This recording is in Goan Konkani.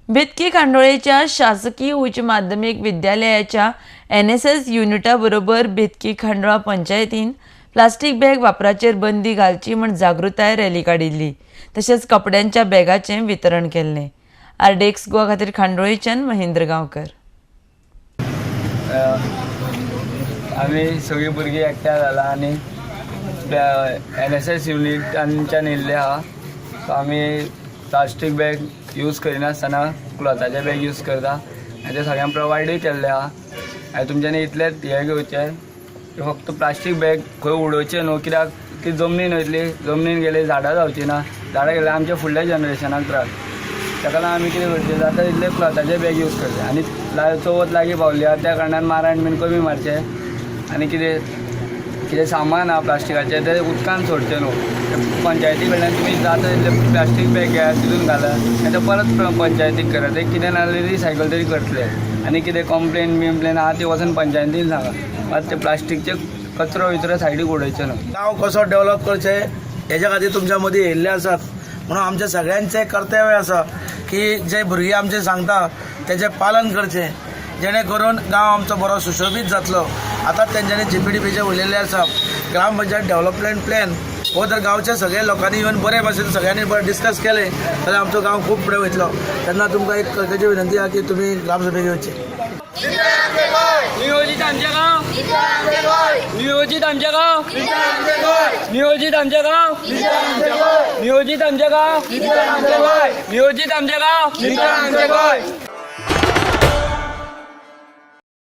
बेतकी खांडोळेच्या शासकीय उच्च माध्यमीक विद्यालयाच्या एनएसएस युनिटा बरोबर बेतकी खांडोळा पंचायतीन प्लास्टीक बॅग वापराचेर बंदी घालची म्हूण जागृताय रॅली काडिल्ली. तशेंच कपड्यांच्या बॅगाचें वितरण केल्लें. आरडीएक्स गोवा खातीर खांडोळेच्यान महेंद्र गांवकर. आमी सगळीं भुरगीं एकठांय जाला आनी एनएसएस युनिटांच्यान येयल्ले आहा. सो आमी प्लास्टीक बॅग यूज करिनासतना क्लॉथाचे बॅग यूज करता आनी ते सगळ्यांक प्रोवायडूय केल्ले आहा. आनी तुमच्यांनी इतलेंच हें घेवचें की फक्त प्लास्टीक बॅग खंय उडोवचें न्हू, कित्याक ती जमनीन वयतली, जमनीन गेली झाडां जावची ना, झाडां गेल्यार आमच्या फुडल्या जनरेशनाक त्रास. ताका लागून आमी कितें करचें, जाता तितलें क्लॉथाचे बॅग यूज करचें. आनी चवथ लागीं पावली आहा, त्या कारणान माराण बीन कमी मारचें आनी कितें कितें सामान आहा प्लास्टिकाचें तें उदकान सोडचें न्हू. पंचायती कडल्यान तुमी जाता तितलें प्लास्टीक बॅग घेयात, तितून घालात आनी तें परत पंचायतीक करात. तें कितें ना जाल्यार रिसायकल तरी करतले. आनी कितें कंप्लेन बिम्प्लेन आहा ती वचून पंचायतीन सांगा, मात ते प्लास्टिकचे कचरो विचरो सायडीक उडयचे न्हू. गांव कसो डेव्हलप करचे हेज्या खातीर तुमच्या मदीं येयल्ले आसात, म्हणून आमच्या सगळ्यांचें कर्तव्य आसा की जे भुरगीं आमचे सांगता तेजें पालन करचें, जेणे करून गांव आमचो बरो सुशोबीत जातलो. आतां तेंच्यांनी जीपीडीपीचें उलयल्लें आसा. ग्रामपंचायत डेव्हलपमेंट प्लॅन हो जर गांवच्या सगळ्या लोकांनी येवन बरे भाशेन सगळ्यांनी बरें डिस्कस केलें जाल्यार आमचो गांव खूब फुडें वयतलो. तेन्ना तुमकां एक कळकळेची विनंती आहा की तुमी ग्रामसभेक येवची. नियोजित आमचे गांव, नियोजित आमचे गांव, नियोजित आमचे गांव, नियोजित आमचे गांव, नियोजित आमचे गांव.